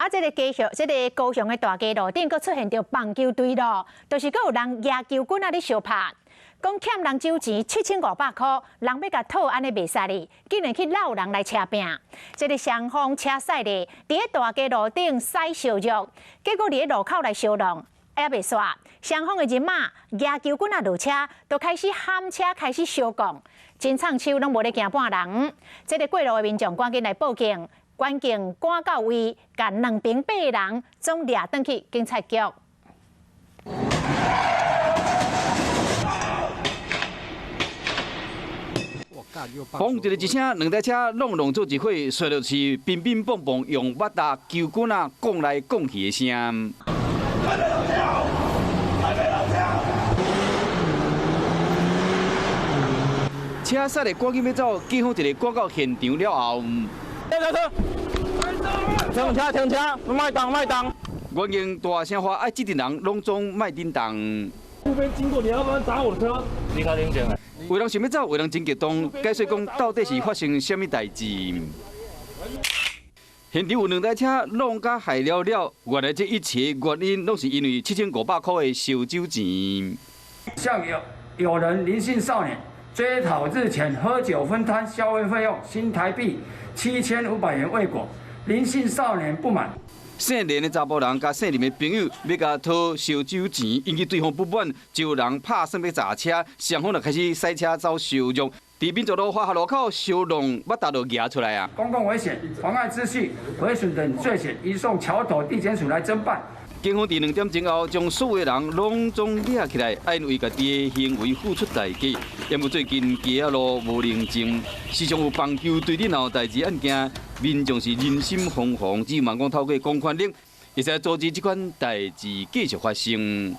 啊，這個高雄的大街路頂，閣出現著棒球隊囉，就是閣有人攑球棍仔咧相拍，講欠人酒錢7500箍，人欲共討按呢袂使哩，竟然去摎人來車拚。這個雙方車駛咧，佇咧大街路頂駛相約，結果佇咧路口來相弄，猶未煞，雙方的人馬攑球棍仔落車，就開始喊車，開始相摃，真衝手攏無咧驚半人。這個過路的民眾趕緊來報警。關警趕到位，共兩邊八个人總掠轉去警察局。砰！一聲，兩台車攏攏做一伙，隨就是乒乒乓乓用馬達球棍仔摃來摃去的聲。車駛得趕緊欲走，警方一个趕到現場了後。停車！停車！停車！莫動莫動！原因大聲話，愛這陣人攏總莫振動。路邊經過，你要不要砸我的車？你較冷靜。有人想欲走，有人真激動，解說講到底是發生啥物代誌？現場有兩台車弄甲害了了，原來這一切原因攏是因為7500箍的燒酒錢。向有人林姓少年追討日前喝酒分攤消費費用新台幣7500元未果，林姓少年不滿。姓連的查埔人佮姓林的朋友欲共討燒酒錢，引起對方不滿，就有人拍算欲砸車，雙方就開始賽車走相撞，佇民族路華夏路口相撞，馬達就蜈出來啊！公共危險、妨礙秩序、毀損等罪嫌，移送橋頭地檢署來偵辦。警方佇2點鐘後，將所有人攏總掠起來，愛為家己的行為付出代價。因為最近街仔路無寧靜，時常有棒球隊裡鬧代誌案件，民眾是人心惶惶，只望講透過公權力，會使阻止這款代誌繼續發生。